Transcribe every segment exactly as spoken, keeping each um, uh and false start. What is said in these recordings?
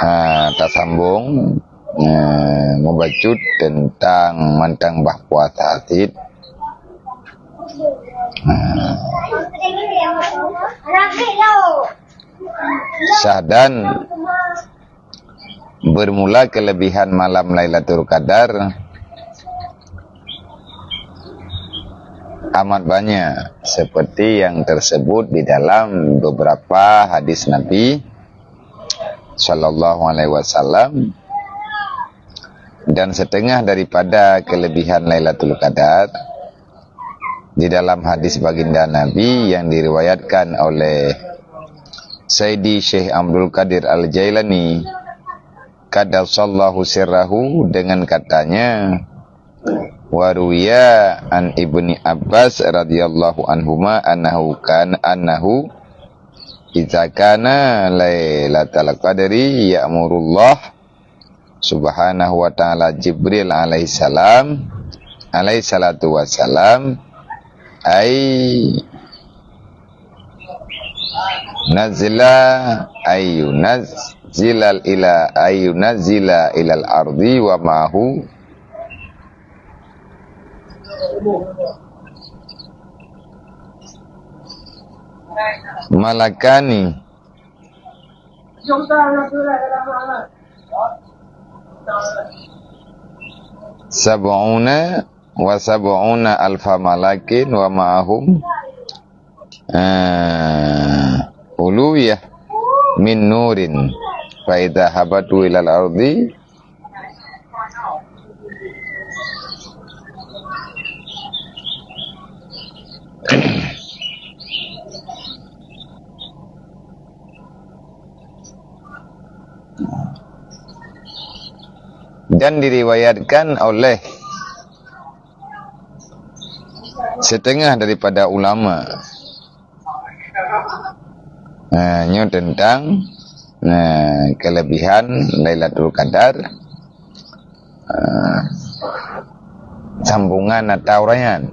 Ah, tasambong, ah, mubacut teuntang mantong bah puasa cit. Ah. Sahdan, bermula kelebihan malam Lailatul Qadar amat banyak, seperti yang tersebut di dalam beberapa hadis Nabi sallallahu alaihi wasallam, dan setengah daripada kelebihan Lailatul Qadar di dalam hadis baginda Nabi yang diriwayatkan oleh Sayyidi Syekh Abdul Qadir Al-Jailani, qaddasallahu sirrahu, dengan katanya, wa ruwiya an Ibni Abbas radhiyallahu anhuma annahu kan, annahu idza kana lailatal qadri ya'murullah subhanahu wa ta'ala Jibril alaihissalam, alaihissalatu wassalam, ay nazila, ay yunazzilal ila, ay yunazzila ilal ardi wa ma'ahu malakani sab'una wa sab'una alfa malakin wa ma'ahum, eh, uluwiyah min nurin. Fa idza habatu ilal ardi, dan diriwayatkan oleh setengah daripada ulama. Nah, nyoe teuntang, nah, kelebihan Lailatul Qadar. Ah, sambungan ata ureuëng nyan.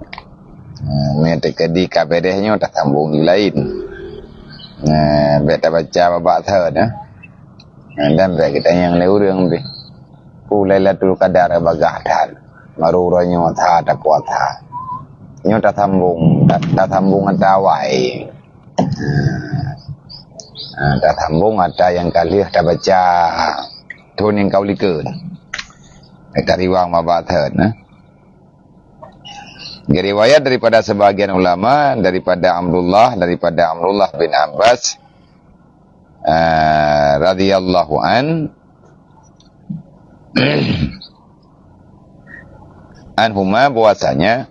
Ah, meunyoe teukeudi ka beudeh nyoe tasambong di laén. Nah, bék tabaca babak thon, nah. Nah, dan bék geutanyong lé ureuëng pih, "Peue Lailatul Qadar bagah that, baru uroe nyoe that tapuasa." Nyoe tasambong, ta-, tasambong ata awai. Ah, tasambong ata nyang ka lheueh tabaca thon nyang ka ulikon. Tariwang babak thon, nah. Diriwayat daripada sebagian ulama, daripada Abdullah, daripada Abdullah bin Abbas, ah, radhiyallahu an, anhuma, bahwasanya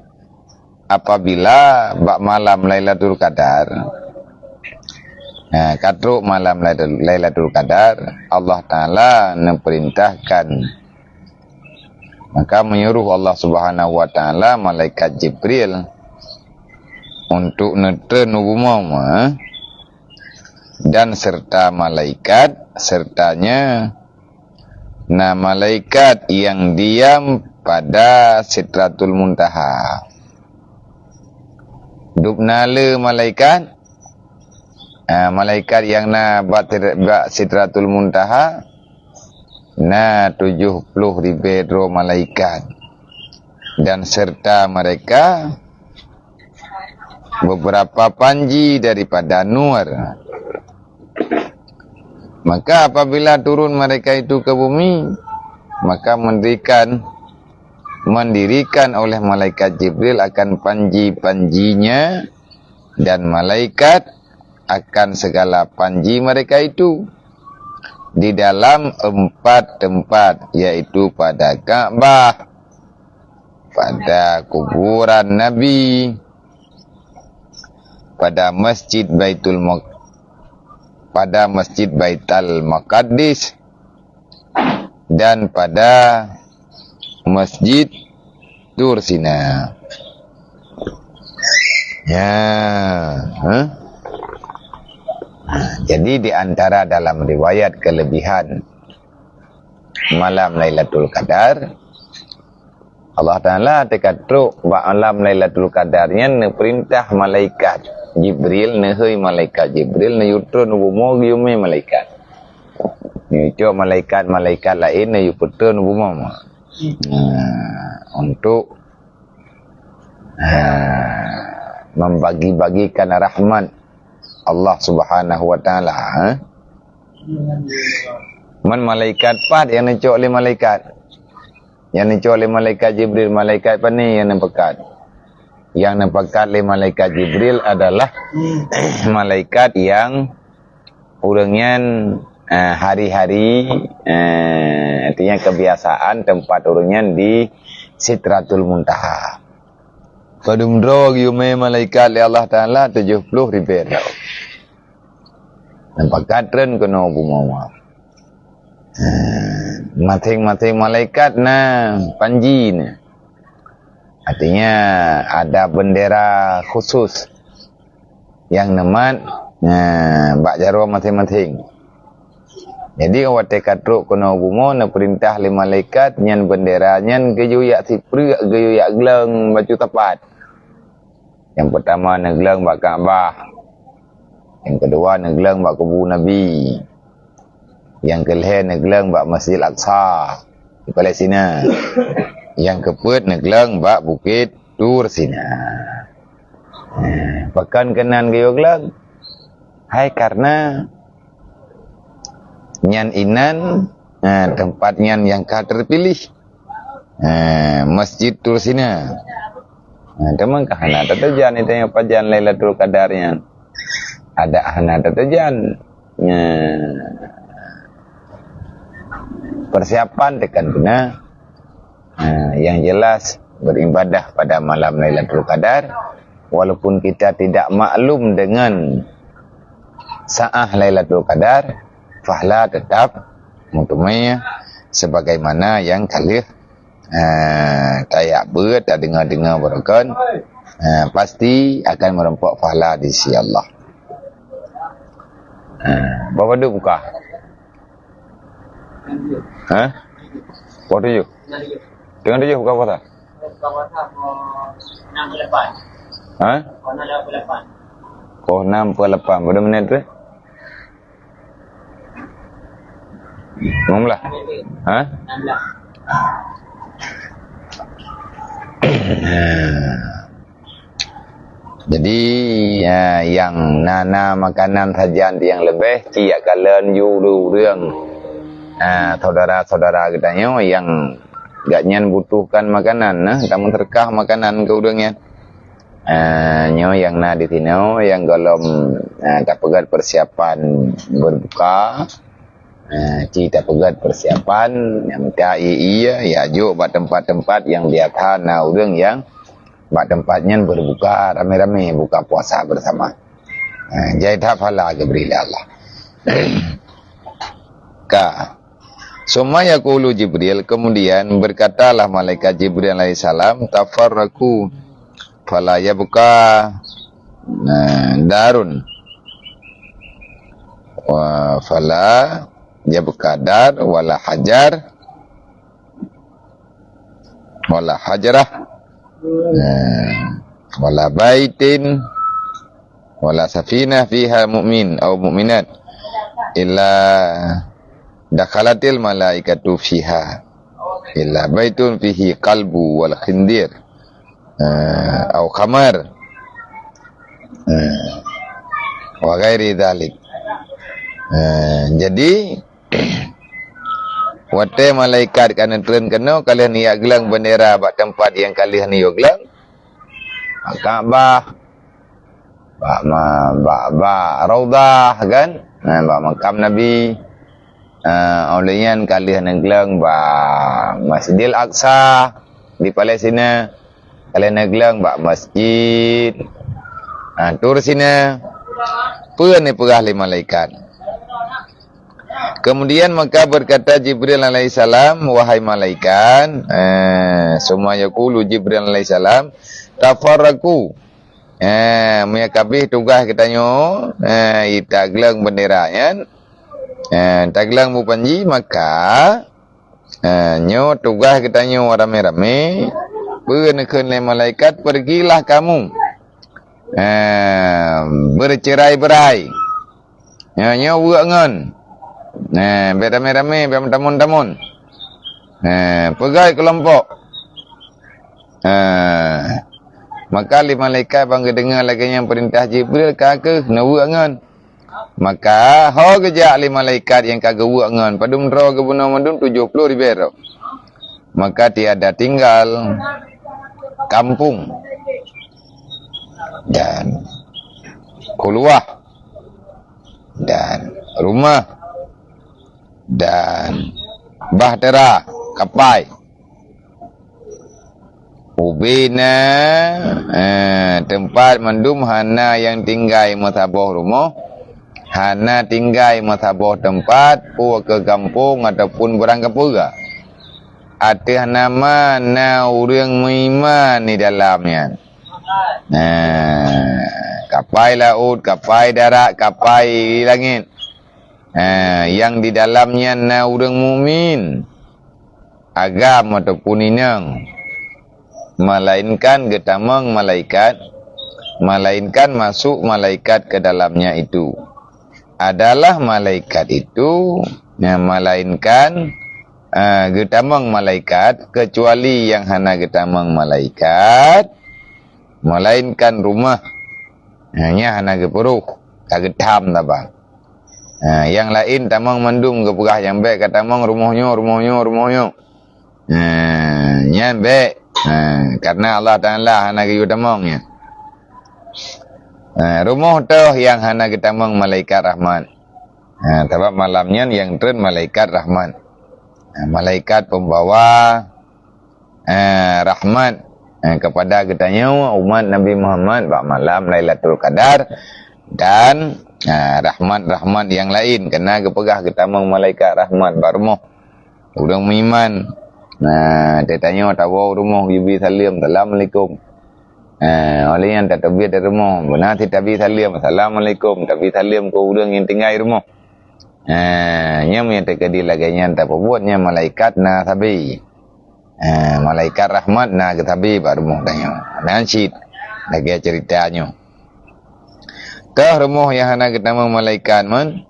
apabila bak malam Lailatul Qadar, nah, ka trok malam Lailatul, Lailatul Qadar, Allah Taala neupeurintahkan, maka menyuruh Allah Subhanahu wa Taala malaikat Jibril untuk neutreun u bumoe, dan serta malaikat, sertanya na malaikat yang diam pada Sidratul Muntaha. Dubna le malaikat, ah, malaikat yang na bak, bak Sidratul Muntaha na tujoh ploh ribée droe malaikat, dan serta mereka beberapa panji daripada nur. Maka apabila turun mereka itu ke bumi, maka mendirikan, mendirikan oleh malaikat Jibril akan panji-panjinya, dan malaikat akan segala panji mereka itu di dalam empat tempat, yaitu pada Ka'bah, pada kuburan Nabi, pada Masjid Baitul Maq-, pada Masjid Baitul Maqaddis, dan pada Masjid Tur Sina. Ya, ha? Nah, jadi di antara dalam riwayat kelebihan malam Lailatul Qadar, Allah Taala teuka trok bak malam Lailatul Qadar nyan neupeurintah malaikat Jibril, neuhôi malaikat Jibril, neuyue treun u bumoe geuyue mé malaikat. Neu-, Cok malaikat-malaikat laén na yue peutreun bumoe. Nah, untuk, nah, membagi-bagikan rahmat Allah Subhanahu wa Taala, eh? Man malaikat pat nyang neucok lé malaikat. Nyang neucok lé malaikat Jibril, malaikat pane nyang neupakat? Nyang neupakat lé malaikat Jibril adalah malaikat nyang ureuëng nyan, eh, hari-hari, eh, artinya kebiasaan tempat ureuëng nyan di Sidratul Muntaha. Padum droe geuyue mé malaikat lé Allah Taala, tujoh ploh ribée droe. Neupakat treun keunoe bumoe. Eh, maséng-maséng malaikat na panji na. Artinya, ada bendera khusus nyang neumat, eh, bak jaroe maséng-maséng. Jadi, watée ka trok keunoe bumoe, neupeurintah lé malaikat nyan bendera nyan geuyue jak sipreuk, geuyue jak gleueng bacut sapat. Nyang peutama neugleueng bak Ka'bah. Nyang keudua neugleueng bak kubu Nabi. Nyang keulhée neugleueng bak Masjidil Aqsa di Palestina. Nyang keupeuet neugleueng bak Bukét Tur Sina. Eh, pakon keunan geuyue gleueng? Hai karena nyan inan, eh, teumpat nyan nyang ka teupiléh. Eh, Masjid Tur Sina. Eh, teuma ka hana tateujan, tanyoe pajan Lailatul Qadar nyan. Ada hana tateujan. Eh, persiapan tekan guna. Eh, yang jelas, beribadah pada malam Lailatul Qadar, walaupun kita tidak maklum dengan saah Lailatul Qadar, pahala tetap meuteumé sebagaimana nyang ka lheueh, eh, tajak beuet, tadeungoe-deungoe barokon, eh, pasti akan meureumpok pahala di sisi Allah. Eh, berapa duk buka? Ha? Pukul tujuh. Teungoh tujuh buka puasa? Ha? Pukul enam pukul lapan. Berapa minit tu? Enam belas. Ha? Jadi, ya, nyang na-na makanan sajan nyang leubeh, ci jak kalon ju ureuëng, ah, saudara-saudara geutanyoe nyang gobnyan butuhkan makanan, nah, tameuseudekah makanan keu ureuëng nyan. Ah, nyoe nyang na di sinoe, nyang gohlom, ah, tapeugét persiapan berbuka, ah, ci tapeugét persiapan, nyang mita ié-ié, ya jok bak teumpat-teumpat nyang biasa na ureuëng nyang bak teumpat nyan berbuka ramé-ramé, buka puasa bersama. Ha, jai that pahala geubri lé Allah. Ka. Summa yaqulu Jibril, kemudian berkatalah malaikat Jibril alaihissalam, "Tafarraqu, fala yabqa, nah, darun, wa fala yabqa dar, wala hajar, wala hajarah, eh, wala baitin, wala safinah fiha mu'min au mu'minat, illa dakhalatil malaikatu fiha, illa baitun fihi kalbu wal khindir, eh, au khamar, eh, wa ghairi dzalik." Eh, jadi, watée malaikat ka neutreun keunoe, ka lheueh neujak gleueng bendera bak teumpat nyang ka lheueh neujak gleueng, bak Ka'bah, bak ma-, bak, bak Raudhah, kan? Nah, bak makam Nabi. Ah, óh lheueh nyan ka lheueh neugleueng bak Masjidil Aqsa di Palestina. Ka lheueh neugleueng bak Masjid, ah, Tur Sina. Peue neupeugah lé malaikat? Kemudian maka berkata Jibril alaihissalam, "Wahai malaikat," eh, summa yaqulu Jibril alaihissalam, "Tafarraqu." Eh, meunyo ka abéh tugaih geutanyoe, eh, tagleueng bendera nyan, eh, tagleueng bupanji, maka, eh, nyoe tugaih geutanyoe ramé-ramé, peue neukheun lé malaikat, "Pergilah kamu, eh, bercerai-berai." Nyoe, nyoe weuek ngon. Nah, bèk ramé-ramé, bèk meutamon-tamon. Nah, peugöt keulompok. Nah, maka lé malaikat ban geudeungoe lagèe nyan peurintah Jibril, ka kheueh neuweuek ngon. Maka ho geujak lé malaikat nyang ka geuweuek ngon, padum droe geubunoe mandum, tujoh ploh ribèe droe. Maka tiada tinggal kampung dan keuluwah dan rumoh dan bahtera, kapai. Ubena, eh, teumpat mandum hana nyang tinggai meusaboh rumoh, hana tinggai meusaboh teumpat, peue keu gampông ataupun barang kapeue. Ateueh nama na ureuëng meuiman di dalam nyan. Nah, kapai laôt, kapai darat, kapai langét. Nah, nyang di dalam nyan na ureuëng mukmin, agam ataupun inong, melainkan geutamong malaikat, melainkan masuk malaikat ke dalamnya itu. Adalah malaikat itu, nah, melainkan, ah, geutamong malaikat, kecuali nyang hana geutamong malaikat, melainkan rumoh. Nah, nyan hana geupeurôh, ka geutham saban. Ha, nyang laén tamong mandum geupeugah nyang bèk ka tamong rumoh nyoe, rumoh nyoe, rumoh nyoe. Ha, nyan bèk. Ha, karena Allah Taala hana geuyue tamong nyan. Ha, rumoh toh nyang hana geutamong malaikat rahmat. Ha, sabab malam nyan nyang treun malaikat rahmat. Ha, malaikat pembawa eh, rahmat, eh, kepada geutanyoe umat Nabi Muhammad bak malam Lailatul Qadar dan, eh, rahmat-rahmat nyang laén, karena geupeugah geutamong malaikat rahmat bak rumoh ureuëng meuiman. Nah, teutanyoe tawoe rumoh geubri saleuem, "Assalamualaikum." Eh, óh lheueh nyan tateubiet dari rumoh, beuna sit tabi saleuem, "Assalamualaikum." Tabi saleuem keu ureuëng nyang tinggai rumoh. Eh, nyan meunyo teukeudi lagèe nyan tapeubuet, nyan malaikat na sabe. Eh, malaikat rahmat na geusabe bak rumoh tanyoe. Nan cit lagèe ceurita nyoe. Toh rumoh nyang hana geutamong malaikat meunan,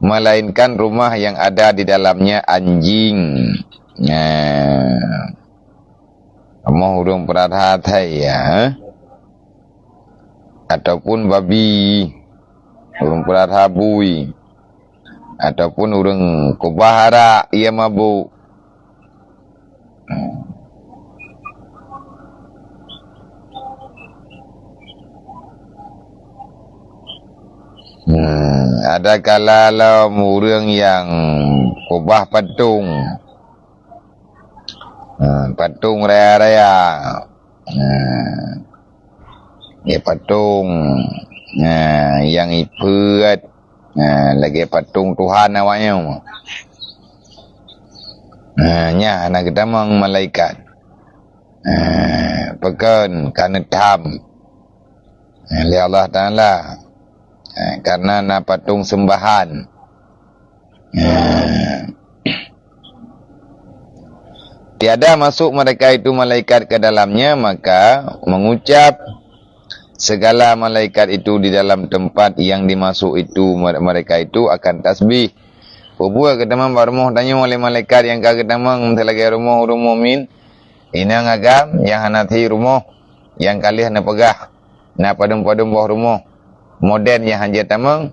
melainkan rumah yang ada di dalamnya anjing. Nah, rumoh ureuëng peurasa thai, ya. Ataupun babi, ureuëng peurasa bui. Ataupun ureuëng keubah arak, ia mabuk. Hmm, ada kala lom ureuëng nyang keubah patong. Ha, patong raya-raya. Ha. Lagèe patong, nah, nyang ipeuet, nah, lagèe patong Tuhan awaknyoe. Nah, nyan hana geutamong malaikat. Nah, pakon ka neutham, nah, lé Allah Taala. Nah, karena na patong seumbahan. Nah. Tiada masuk mereka itu malaikat ke dalamnya, maka mengucap segala malaikat itu di dalam tempat yang dimasuk itu, mere-, mereka itu akan tasbih. Peue buet geutamong bak rumoh tanyoe lé malaikat nyang ka geutamong, meusé lagèe rumoh ureuëng mukmin? Inong agam nyang hana thi rumoh, nyang ka lheueh neupeugah, na padum-padum boh rumoh, modern nyang hana jeuet tamong,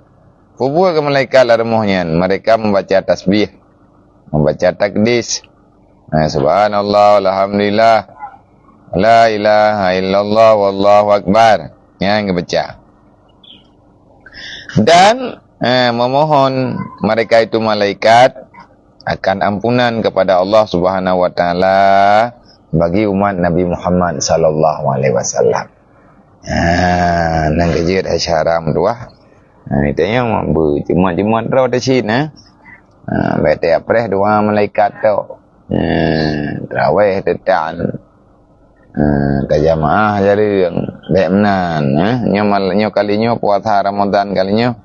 peue buet keu malaikat lam rumoh nyan? Mereka membaca tasbih, membaca takdis. Nah, subhanallah, alhamdulillah, la ilaha illallah, wallahu akbar. Nyan geubaca. Dan, eh, memohon mereka itu malaikat akan ampunan kepada Allah Subhanahu wa Taala bagi umat Nabi Muhammad sallallahu alaihi wasallam. Ha, nyan keuh jeuet syedara meutuwah. Ha, tanyoe mampu Jumat-Jumat droe teuh cit, ha. Ha, bèk teuapreh dua malaikat tu. Ha, taraweh teutan. Ha, tajamaah jareueng. Bèk meunan, ha. Nyoe mal-, nyoe kali nyoe puasa Ramadan kali nyoe,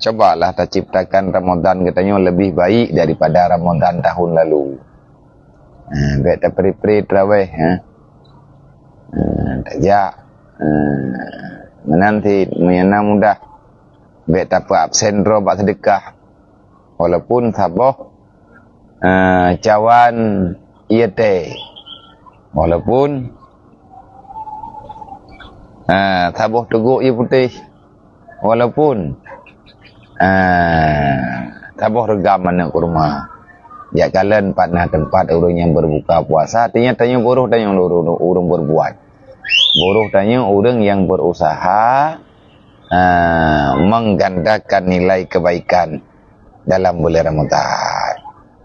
cobalah taciptakan Ramadan geutanyoe lebih baik daripada Ramadan tahun lalu. Ha, bèk tapri-pri taraweh, ha. Ha, tajak. Ha, meunan cit, meunyo na mudah. Bèk tapeuabsen droe bak seudeukah. Walaupun saboh, eh, cawan ié tée. Walaupun, eh, saboh teugok ié putéh. Walaupun, eh, saboh reugam aneuk kurma. Jak kalon pat na teumpat ureuëng nyang berbuka puasa, artinya tanyoe buroh tanyoe ureuëng, ureuëng berbuat. Buroh tanyoe ureuëng nyang berusaha, eh, menggandakan nilai kebaikan dalam bulan Ramadan.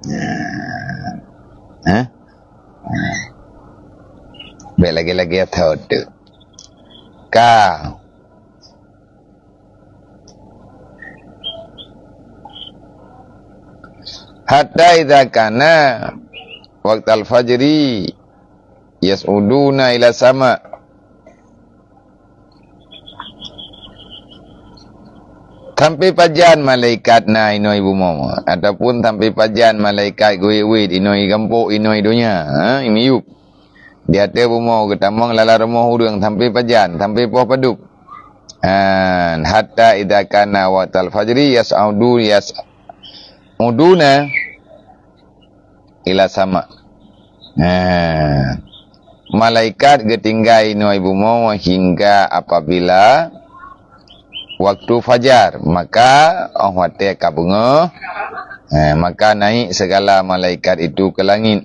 Nah. Hah? Nah. Baik lagi-lagi atau tu. Ka. Hatta idza kana waqtal fajri yas'uduna ila sama. Sampai pajan malaikat na inoe bumoe, ataupun sampai pajan malaikat geuwét-wét inoe gampông, inoe donya, ha, i miyueb. Di ateueh bumoe geutamong lala rumoh ureuëng sampai pajan, sampai poh padub. Ha, hatta idza kana waqtal fajri yas'udu, yas'uduna ila sama. Nah, malaikat geutinggai inoe bumoe hingga apabila waktu fajar, maka óh watée ka beungoh, nah, maka naik segala malaikat itu ke langit.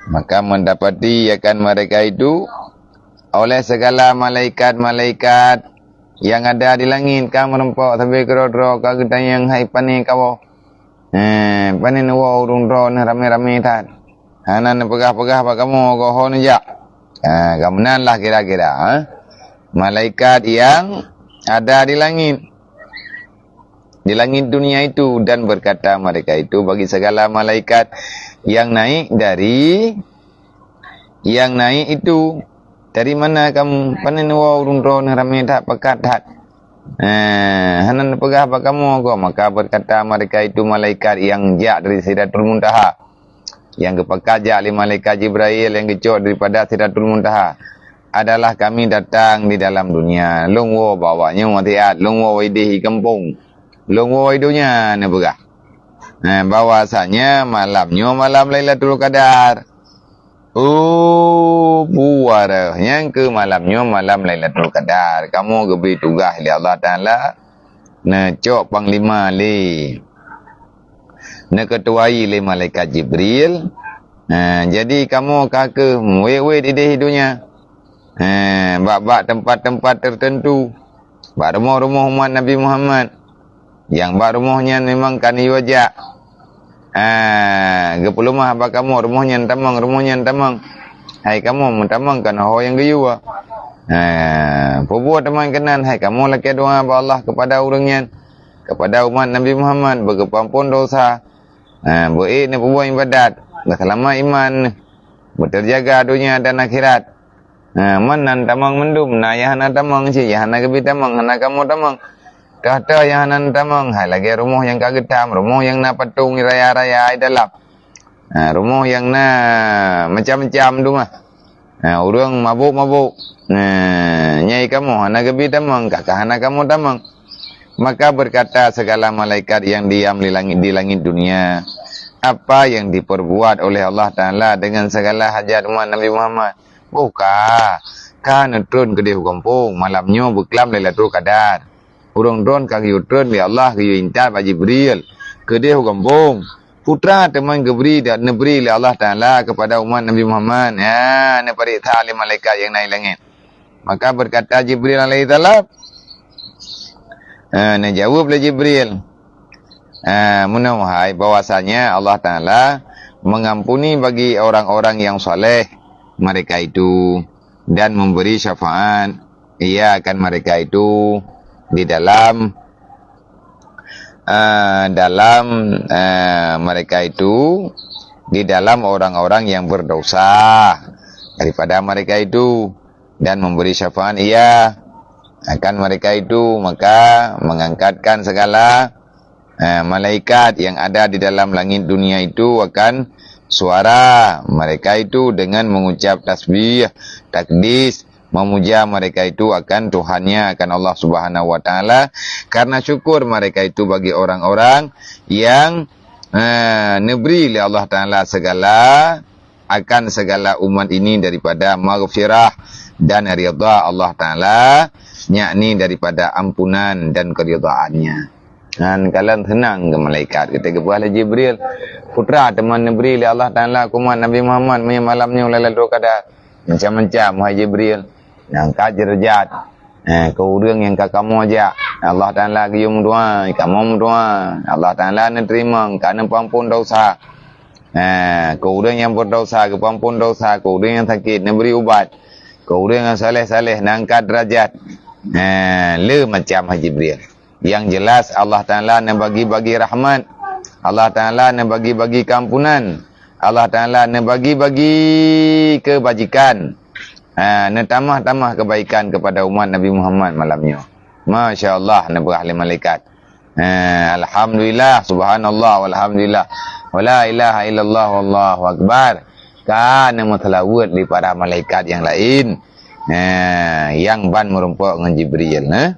Maka mendapati akan mereka itu oleh segala malaikat-malaikat yang ada di langit, ka meureumpok sabe keudroe-droe ka geutanyong, "Hai pane kawoe?" Eh, pane neuwoe ureuëng droeneuh ramé-ramé that? Hana neupeugah-peugah bak kamoe goh ho neujak. Ha, ka meunan lah kira-kira, ha? Malaikat yang ada di langit, di langit dunia itu, dan berkata mereka itu bagi segala malaikat yang naik dari, yang naik itu, "Dari mana kamu? Pane neuwoe ureuëng droeneuh ramé that, pakat that?" Eh, hana neupeugah bak kamoe goh. Maka berkata mereka itu malaikat yang jak dari Sidratul Muntaha, yang geupakat jak lé malaikat Jibril yang geucok daripada Sidratul Muntaha, "Adalah kami datang di dalam dunia, lôn woe bak awaknyoe siat, lôn woe idéh i gampông, lôn woe i donya," neupeugah. Nah, bahwasanya malam nyoe malam Lailatul Qadar. Oh, buara nyang keu malam nyoe malam Lailatul Qadar. Kamoe geubri tugaih lé Allah Taala, neucok panglima lé, neuketuai lé malaikat Jibril. Nah, jadi kamoe ka keuh wét-wét idéh i donya. Eh, bak-bak teumpat-teumpat teuteuntu, bak rumoh-rumoh umat Nabi Muhammad, nyang bak rumoh nyan memang ka neuyue jak. Ah, geupeuleumah bak kamoe, rumoh nyan tamong, rumoh nyan tamong. Hai kamoe meutamong kan ho nyang geuyue. Ah, peubuet teuma keunan, hai kamoe lakée doá bak Allah kepada ureuëng nyan, kepada umat Nabi Muhammad, beugeupeuampon dosa. Ah, beuék neupeubuet ibadat, beuseulamat iman, beuteujaga donya dan akhirat. Ha, meunan tamong mandum, na nyang hana tamong cit, nyang hana geubri tamong, hana kamoe tamong. Toh-toh nyang hana tamong, hai lagée rumoh nyang ka geutam, rumoh nyang na patong raya-raya i dalam. Ha, rumoh nyang na macam-macam tu mah. Ha, ureuëng mabök-mabök. Ha, nyai kamoe hana geubri tamong, ka kah hana kamoe tamong. Maka berkata segala malaikat yang diam di langit, di langit dunia, "Apa yang diperbuat oleh Allah Taala dengan segala hajat umat Nabi Muhammad?" Boh ka, ka neutron keudeh u gampông, malam nyoe beuklam Lailatul Qadar. Ureuëng tron ka geuyue tron lé Allah, geuyue intat bak Jibril keudeh u gampông. Putra teuma geubri dan neubri lé Allah Taala kepada umat Nabi Muhammad. Ya, neupareksa lé malaikat nyang na i langét. Maka berkata Jibril alaihissalam, ha, neujaweueb lé Jibril, ha, meunoe hai bahwasanya Allah Taala mengampuni bagi orang-orang yang saleh mereka itu dan memberi syafaat, ia, akan mereka itu di dalam, eh, dalam, eh, mereka itu di dalam orang-orang yang berdosa daripada mereka itu, dan memberi syafaat, ia, akan mereka itu, maka mengangkatkan segala, eh, malaikat yang ada di dalam langit dunia itu akan suara mereka itu dengan mengucap tasbih, takdis, Memuja mereka itu akan Tuhannya, akan Allah Subhanahu wa Taala, karena syukur mereka itu bagi orang-orang yang, eh, neubri lé Allah Taala segala, akan segala umat ini daripada maghfirah dan ridha Allah Taala, yakni daripada ampunan dan keridhaan-Nya. Nyan kalon seunang keu malaikat. Geupeugah lé Jibril, "Peue teuma neubri lé Allah Taala keu umat Nabi Muhammad meunyoe malam nyoe Lailatul Qadar?" "Macam-macam, wahai Jibril. Neuangkat deurajat, eh, keu ureuëng nyang ka kamoe jak. Allah Taala geuyue meudoá, kamoe meudoá. Allah Taala neuteurimong, ka neupeuamphon desya. Eh, keu ureuëng nyang beudesya, geupeuamphon desya. Keu ureuëng nyang sakét, neubri ubat. Keu ureuëng nyang saleh-saleh, neuangkat deurajat." Eh, le macam, hai Jibril. Yang jelas, Allah Taala neubagi-bagi rahmat. Allah Taala neubagi-bagi keampunan. Allah Taala neubagi-bagi keubajikan. Ha, neutamah-tamah kebaikan kepada umat Nabi Muhammad malam nyoe. Masya Allah, neupeugah lé malaikat. Ha, alhamdulillah, subhanallah, walhamdulillah. Wala ilaha illallah, wallahu akbar. Ka neumeuseulaweuet lé para malaikat nyang laén. Ha, nyang ban meurumpok ngon Jibril, nah.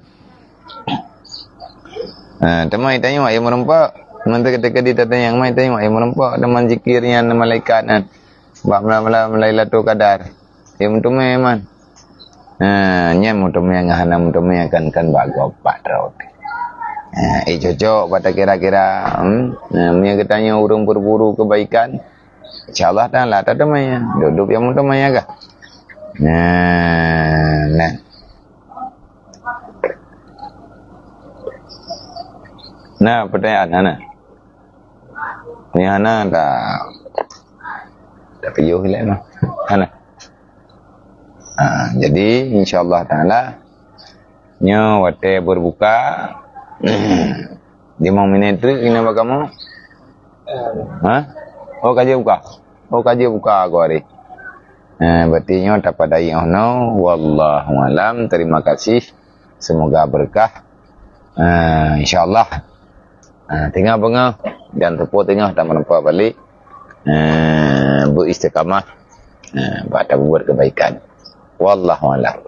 Ha, teuma tanyoe nyang meurumpok. Mantong keudeh-keudeh tatanyong, mai tanyoe nyang meurumpok, teuma zikir nyan malaikat nyan. Bak malam-malam Lailatul Qadar. Nyang meuteumé man. Ha, nyang meuteumé ngon hana meuteumé kan, kan bak gob pat rot. Ha, eh, cocok bak takira-kira, hmm? Ha, meunyoe geutanyoe ureuëng berburu kebaikan, insya Allah Taala tateumé. Duek-duek nyang meuteumé kah? Nah, nah. Nah, pertanyaan hana. Ni hana dah. Dah piôh lé mah. Hana. Ha, jadi insya Allah Taala nyoe watée berbuka. Limong minit treuk keunoe bak kamoe. Ha? Oh, ka jeuet buka. Oh, ka jeuet buka keuh hari. Eh, berarti nyoe tapadai 'oh noe. Wallahu alam. Terima kasih. Semoga berkah. Eh, insya Allah. Eh, teungoh beungoh dan teupeu teungoh tameurumpok balik. Eh, beu istiqamah. Eh, bak tabuet kebaikan. Wallahu alam.